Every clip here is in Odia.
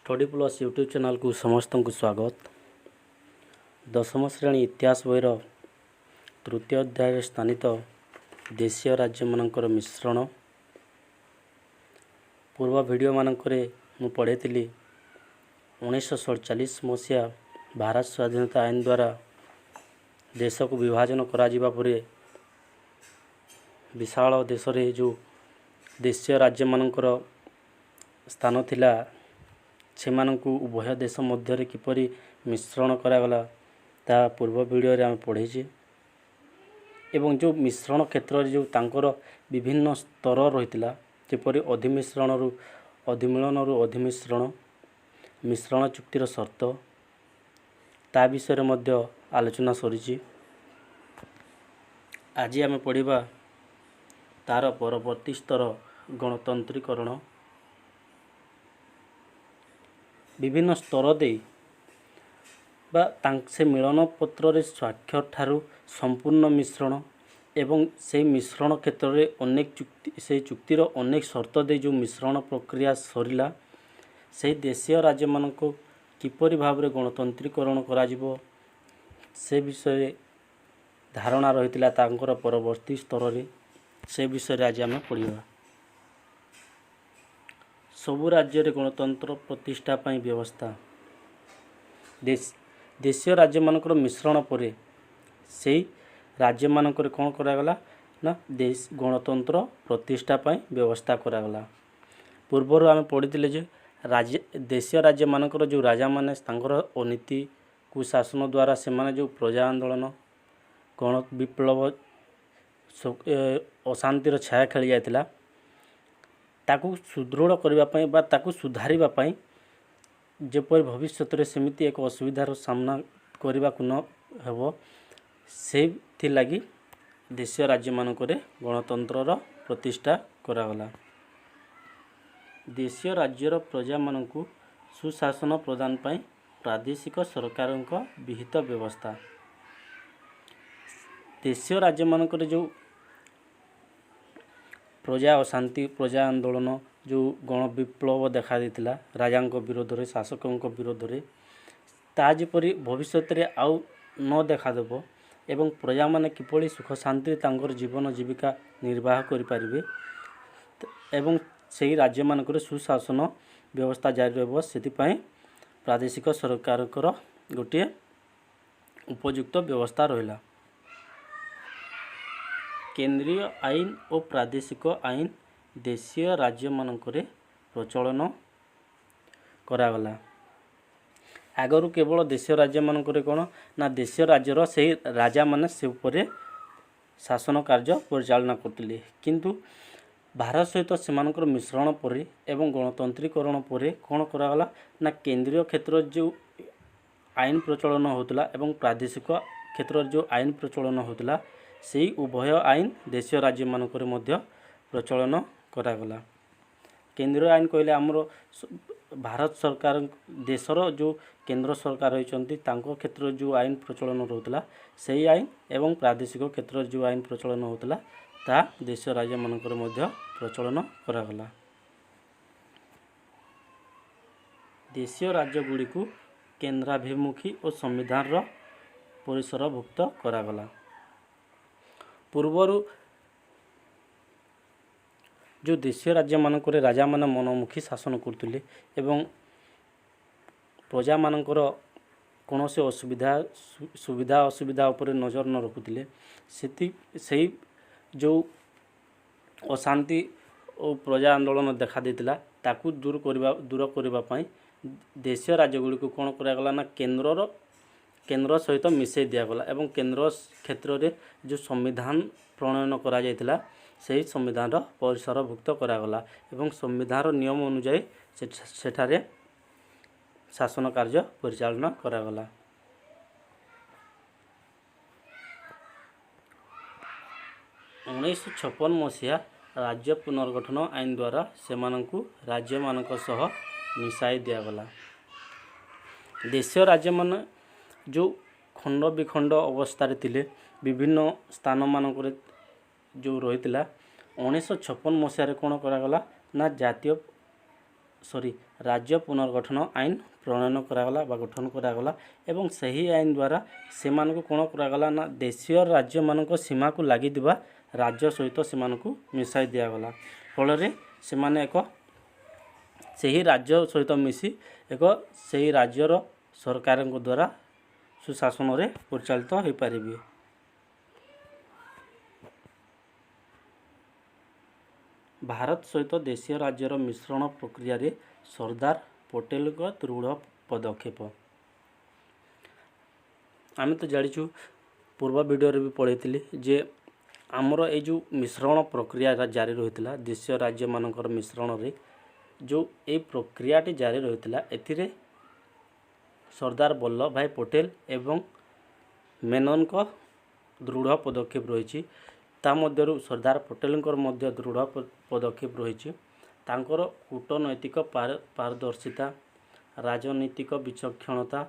ଷ୍ଟଡି ପ୍ଲସ୍ ୟୁଟ୍ୟୁବ୍ ଚ୍ୟାନେଲ୍କୁ ସମସ୍ତଙ୍କୁ ସ୍ୱାଗତ। ଦଶମ ଶ୍ରେଣୀ ଇତିହାସ ବହିର ତୃତୀୟ ଅଧ୍ୟାୟରେ ସ୍ଥାନିତ ଦେଶୀୟ ରାଜ୍ୟମାନଙ୍କର ମିଶ୍ରଣ। ପୂର୍ବ ଭିଡ଼ିଓ ମାନଙ୍କରେ ମୁଁ ପଢ଼େଇଥିଲି, 1947 ମସିହା ଭାରତ ସ୍ୱାଧୀନତା ଆଇନ ଦ୍ୱାରା ଦେଶକୁ ବିଭାଜନ କରାଯିବା ପରେ ବିଶାଳ ଦେଶରେ ଯେଉଁ ଦେଶୀୟ ରାଜ୍ୟମାନଙ୍କର ସ୍ଥାନ ଥିଲା, ସେମାନଙ୍କୁ ଉଭୟ ଦେଶ ମଧ୍ୟରେ କିପରି ମିଶ୍ରଣ କରାଗଲା, ତାହା ପୂର୍ବ ଭିଡ଼ିଓରେ ଆମେ ପଢ଼ିଛେ। ଏବଂ ଯେଉଁ ମିଶ୍ରଣ କ୍ଷେତ୍ରରେ ଯେଉଁ ତାଙ୍କର ବିଭିନ୍ନ ସ୍ତର ରହିଥିଲା, ଯେପରି ଅଧିମିଶ୍ରଣରୁ ଅଧିମିଳନରୁ ଅଧିମିଶ୍ରଣ, ମିଶ୍ରଣ ଚୁକ୍ତିର ସର୍ତ୍ତ, ତା ବିଷୟରେ ମଧ୍ୟ ଆଲୋଚନା ସରିଛି। ଆଜି ଆମେ ପଢ଼ିବା ତାର ପରବର୍ତ୍ତୀ ସ୍ତର, ଗଣତନ୍ତ୍ରୀକରଣ। ବିଭିନ୍ନ ସ୍ତର ଦେଇ ବା ସେ ମିଳନ ପତ୍ରରେ ସ୍ୱାକ୍ଷର ଠାରୁ ସମ୍ପୂର୍ଣ୍ଣ ମିଶ୍ରଣ ଏବଂ ସେଇ ମିଶ୍ରଣ କ୍ଷେତ୍ରରେ ଅନେକ ଚୁକ୍ତି, ସେଇ ଚୁକ୍ତିର ଅନେକ ସର୍ତ୍ତ ଦେଇ ଯେଉଁ ମିଶ୍ରଣ ପ୍ରକ୍ରିୟା ସରିଲା, ସେହି ଦେଶୀୟ ରାଜ୍ୟମାନଙ୍କୁ କିପରି ଭାବରେ ଗଣତନ୍ତ୍ରୀକରଣ କରାଯିବ, ସେ ବିଷୟରେ ଧାରଣା ରହିଥିଲା ତାଙ୍କର ପରବର୍ତ୍ତୀ ସ୍ତରରେ, ସେ ବିଷୟରେ ଆଜି ଆମେ ପଢ଼ିବା। ସବୁ ରାଜ୍ୟରେ ଗଣତନ୍ତ୍ର ପ୍ରତିଷ୍ଠା ପାଇଁ ବ୍ୟବସ୍ଥା। ଦେଶୀୟ ରାଜ୍ୟମାନଙ୍କର ମିଶ୍ରଣ ପରେ ସେଇ ରାଜ୍ୟମାନଙ୍କରେ କ'ଣ କରାଗଲା ନା ଗଣତନ୍ତ୍ର ପ୍ରତିଷ୍ଠା ପାଇଁ ବ୍ୟବସ୍ଥା କରାଗଲା। ପୂର୍ବରୁ ଆମେ ପଢ଼ିଥିଲେ ଯେ ଦେଶୀୟ ରାଜ୍ୟମାନଙ୍କର ଯେଉଁ ରାଜାମାନେ, ତାଙ୍କର ଅନୀତି, କୁଶାସନ ଦ୍ୱାରା ସେମାନେ ଯେଉଁ ପ୍ରଜା ଆନ୍ଦୋଳନ, ଗଣ ବିପ୍ଳବ, ଅଶାନ୍ତିର ଛାୟା ଖେଳି ଯାଇଥିଲା, ତାକୁ ସୁଦୃଢ଼ କରିବା ପାଇଁ ବା ତାକୁ ସୁଧାରିବା ପାଇଁ, ଯେପରି ଭବିଷ୍ୟତରେ ସେମିତି ଏକ ଅସୁବିଧାର ସାମ୍ନା କରିବାକୁ ନ ହେବ, ସେଇଥିଲାଗି ଦେଶୀୟ ରାଜ୍ୟମାନଙ୍କରେ ଗଣତନ୍ତ୍ରର ପ୍ରତିଷ୍ଠା କରାଗଲା। ଦେଶୀୟ ରାଜ୍ୟର ପ୍ରଜାମାନଙ୍କୁ ସୁଶାସନ ପ୍ରଦାନ ପାଇଁ ପ୍ରାଦେଶିକ ସରକାରଙ୍କ ବିହିତ ବ୍ୟବସ୍ଥା। ଦେଶୀୟ ରାଜ୍ୟମାନଙ୍କରେ ଯେଉଁ ପ୍ରଜା ଅଶାନ୍ତି, ପ୍ରଜା ଆନ୍ଦୋଳନ, ଯେଉଁ ଗଣବିପ୍ଳବ ଦେଖାଦେଇଥିଲା ରାଜାଙ୍କ ବିରୋଧରେ, ଶାସକଙ୍କ ବିରୋଧରେ, ତାହା ଯେପରି ଭବିଷ୍ୟତରେ ଆଉ ନ ଦେଖାଦେବ ଏବଂ ପ୍ରଜାମାନେ କିଭଳି ସୁଖ ଶାନ୍ତିରେ ତାଙ୍କର ଜୀବନ ଜୀବିକା ନିର୍ବାହ କରିପାରିବେ ଏବଂ ସେହି ରାଜ୍ୟମାନଙ୍କରେ ସୁଶାସନ ବ୍ୟବସ୍ଥା ଜାରି ରହିବ, ସେଥିପାଇଁ ପ୍ରାଦେଶିକ ସରକାରଙ୍କର ଗୋଟିଏ ଉପଯୁକ୍ତ ବ୍ୟବସ୍ଥା ରହିଲା। କେନ୍ଦ୍ରୀୟ ଆଇନ ଓ ପ୍ରାଦେଶିକ ଆଇନ ଦେଶୀୟ ରାଜ୍ୟମାନଙ୍କରେ ପ୍ରଚଳନ କରାଗଲା। ଆଗରୁ କେବଳ ଦେଶୀୟ ରାଜ୍ୟମାନଙ୍କରେ କ'ଣ ନା ଦେଶୀୟ ରାଜ୍ୟର ସେଇ ରାଜାମାନେ ସେ ଉପରେ ଶାସନ କାର୍ଯ୍ୟ ପରିଚାଳନା କରୁଥିଲେ। କିନ୍ତୁ ଭାରତ ସହିତ ସେମାନଙ୍କର ମିଶ୍ରଣ ପରେ ଏବଂ ଗଣତନ୍ତ୍ରୀକରଣ ପରେ କ'ଣ କରାଗଲା ନା କେନ୍ଦ୍ରୀୟ କ୍ଷେତ୍ରରେ ଯେଉଁ ଆଇନ ପ୍ରଚଳନ ହେଉଥିଲା ଏବଂ ପ୍ରାଦେଶିକ କ୍ଷେତ୍ରରେ ଯେଉଁ ଆଇନ ପ୍ରଚଳନ ହେଉଥିଲା, ସେଇ ଉଭୟ ଆଇନ ଦେଶୀୟ ରାଜ୍ୟମାନଙ୍କରେ ମଧ୍ୟ ପ୍ରଚଳନ କରାଗଲା। କେନ୍ଦ୍ରୀୟ ଆଇନ କହିଲେ ଆମର ଭାରତ ସରକାର, ଦେଶର ଯେଉଁ କେନ୍ଦ୍ର ସରକାର ରହିଛନ୍ତି, ତାଙ୍କ କ୍ଷେତ୍ରରେ ଯେଉଁ ଆଇନ ପ୍ରଚଳନ ରହୁଥିଲା ସେଇ ଆଇନ ଏବଂ ପ୍ରାଦେଶିକ କ୍ଷେତ୍ରରେ ଯେଉଁ ଆଇନ ପ୍ରଚଳନ ହେଉଥିଲା, ତାହା ଦେଶୀୟ ରାଜ୍ୟମାନଙ୍କରେ ମଧ୍ୟ ପ୍ରଚଳନ କରାଗଲା। ଦେଶୀୟ ରାଜ୍ୟଗୁଡ଼ିକୁ କେନ୍ଦ୍ରାଭିମୁଖୀ ଓ ସମ୍ବିଧାନର ପରିସରଭୁକ୍ତ କରାଗଲା। ପୂର୍ବରୁ ଯେଉଁ ଦେଶୀୟ ରାଜ୍ୟମାନଙ୍କରେ ରାଜାମାନେ ମନମୁଖୀ ଶାସନ କରୁଥିଲେ ଏବଂ ପ୍ରଜାମାନଙ୍କର କୌଣସି ଅସୁବିଧା ସୁବିଧା ଅସୁବିଧା ଉପରେ ନଜର ନ ରଖୁଥିଲେ, ସେଇ ଯେଉଁ ଅଶାନ୍ତି ଓ ପ୍ରଜା ଆନ୍ଦୋଳନ ଦେଖା ଦେଇଥିଲା, ତାକୁ ଦୂର କରିବା ପାଇଁ ଦେଶୀୟ ରାଜ୍ୟଗୁଡ଼ିକୁ କ'ଣ କରାଗଲା ନା କେନ୍ଦ୍ର ସହିତ ମିଶାଇ ଦିଆଗଲା ଏବଂ କେନ୍ଦ୍ର କ୍ଷେତ୍ରରେ ଯେଉଁ ସମ୍ବିଧାନ ପ୍ରଣୟନ କରାଯାଇଥିଲା, ସେହି ସମ୍ବିଧାନର ପରିସରଭୁକ୍ତ କରାଗଲା ଏବଂ ସମ୍ବିଧାନର ନିୟମ ଅନୁଯାୟୀ ସେଠାରେ ଶାସନ କାର୍ଯ୍ୟ ପରିଚାଳନା କରାଗଲା। 1956 ମସିହା ରାଜ୍ୟ ପୁନର୍ଗଠନ ଆଇନ ଦ୍ୱାରା ସେମାନଙ୍କୁ ରାଜ୍ୟମାନଙ୍କ ସହ ମିଶାଇ ଦିଆଗଲା। ଦେଶୀୟ ରାଜ୍ୟମାନେ ଯେଉଁ ଖଣ୍ଡ ବିଖଣ୍ଡ ଅବସ୍ଥାରେ ଥିଲେ, ବିଭିନ୍ନ ସ୍ଥାନମାନଙ୍କରେ ଯେଉଁ ରହିଥିଲା, 1956 ମସିହାରେ କ'ଣ କରାଗଲା ନା ଜାତୀୟ, ସରି, ରାଜ୍ୟ ପୁନର୍ଗଠନ ଆଇନ ପ୍ରଣୟନ କରାଗଲା ବା ଗଠନ କରାଗଲା ଏବଂ ସେହି ଆଇନ ଦ୍ୱାରା ସେମାନଙ୍କୁ କ'ଣ କରାଗଲା ନା ଦେଶୀୟ ରାଜ୍ୟମାନଙ୍କ ସୀମାକୁ ଲାଗିଥିବା ରାଜ୍ୟ ସହିତ ସେମାନଙ୍କୁ ମିଶାଇ ଦିଆଗଲା। ଫଳରେ ସେମାନେ ଏକ ସେହି ରାଜ୍ୟ ସହିତ ମିଶି ଏକ ସେହି ରାଜ୍ୟର ସରକାରଙ୍କ ଦ୍ୱାରା ସୁଶାସନରେ ପରିଚାଳିତ ହୋଇପାରିବେ। ଭାରତ ସହିତ ଦେଶୀୟ ରାଜ୍ୟର ମିଶ୍ରଣ ପ୍ରକ୍ରିୟାରେ ସର୍ଦ୍ଦାର ପଟେଲଙ୍କ ଦୃଢ଼ ପଦକ୍ଷେପ। ଆମେ ତ ଜାଣିଛୁ, ପୂର୍ବ ଭିଡ଼ିଓରେ ବି ପଢ଼େଇଥିଲି ଯେ ଆମର ଏଇ ଯେଉଁ ମିଶ୍ରଣ ପ୍ରକ୍ରିୟା ଜାରି ରହିଥିଲା, ଦେଶୀୟ ରାଜ୍ୟମାନଙ୍କର ମିଶ୍ରଣରେ ଯେଉଁ ଏଇ ପ୍ରକ୍ରିୟାଟି ଜାରି ରହିଥିଲା, ଏଥିରେ ସର୍ଦ୍ଦାର ବଲ୍ଲଭ ଭାଇ ପଟେଲ ଏବଂ ମେନନଙ୍କ ଦୃଢ଼ ପଦକ୍ଷେପ ରହିଛି। ତା ମଧ୍ୟରୁ ସର୍ଦ୍ଦାର ପଟେଲଙ୍କର ମଧ୍ୟ ଦୃଢ଼ ପଦକ୍ଷେପ ରହିଛି। ତାଙ୍କର କୂଟନୈତିକ ପାରଦର୍ଶିତା, ରାଜନୈତିକ ବିଚକ୍ଷଣତା,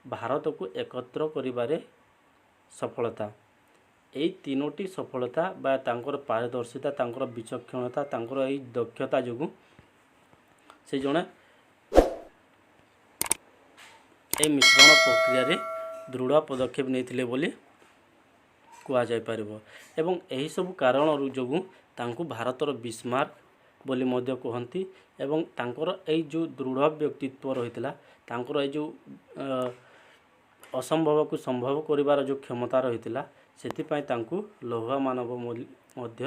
ଭାରତକୁ ଏକତ୍ର କରିବାରେ ସଫଳତା, ଏଇ ତିନୋଟି ସଫଳତା ବା ତାଙ୍କର ପାରଦର୍ଶିତା, ତାଙ୍କର ବିଚକ୍ଷଣତା, ତାଙ୍କର ଏଇ ଦକ୍ଷତା ଯୋଗୁଁ ସେ ଜଣେ ଏହି ମିଶ୍ରଣ ପ୍ରକ୍ରିୟାରେ ଦୃଢ଼ ପଦକ୍ଷେପ ନେଇଥିଲେ ବୋଲି କୁହାଯାଇପାରିବ। ଏବଂ ଏହିସବୁ କାରଣରୁ ଯୋଗୁଁ ତାଙ୍କୁ ଭାରତର ବିସ୍ମାର୍କ ବୋଲି ମଧ୍ୟ କୁହନ୍ତି। ଏବଂ ତାଙ୍କର ଏଇ ଯେଉଁ ଦୃଢ଼ ବ୍ୟକ୍ତିତ୍ୱ ରହିଥିଲା, ତାଙ୍କର ଏଇ ଯେଉଁ ଅସମ୍ଭବକୁ ସମ୍ଭବ କରିବାର ଯେଉଁ କ୍ଷମତା ରହିଥିଲା, ସେଥିପାଇଁ ତାଙ୍କୁ ଲୌହ ମାନବ ମଧ୍ୟ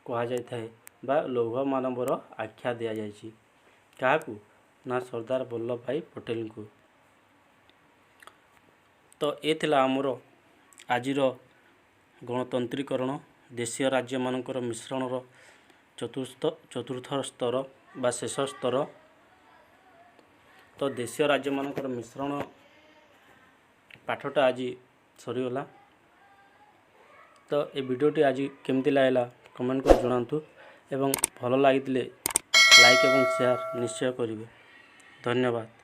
କୁହାଯାଇଥାଏ ବା ଲୌହ ମାନବର ଆଖ୍ୟା ଦିଆଯାଇଛି। କାହାକୁ ନା ସର୍ଦ୍ଦାର ବଲ୍ଲଭ ଭାଇ ପଟେଲଙ୍କୁ। ତ ଏ ଥିଲା ଆମର ଆଜିର ଗଣତନ୍ତ୍ରୀକରଣ, ଦେଶୀୟ ରାଜ୍ୟମାନଙ୍କର ମିଶ୍ରଣର ଚତୁର୍ଥ ସ୍ତର ବା ଶେଷ ସ୍ତର। ତ ଦେଶୀୟ ରାଜ୍ୟମାନଙ୍କର ମିଶ୍ରଣ ପାଠଟା ଆଜି ସରିଗଲା। ତ ଏ ଭିଡ଼ିଓଟି ଆଜି କେମିତି ଲାଗିଲା କମେଣ୍ଟ କରି ଜଣାନ୍ତୁ ଏବଂ ଭଲ ଲାଗିଥିଲେ ଲାଇକ୍ ଏବଂ ସେୟାର ନିଶ୍ଚୟ କରିବେ। ଧନ୍ୟବାଦ।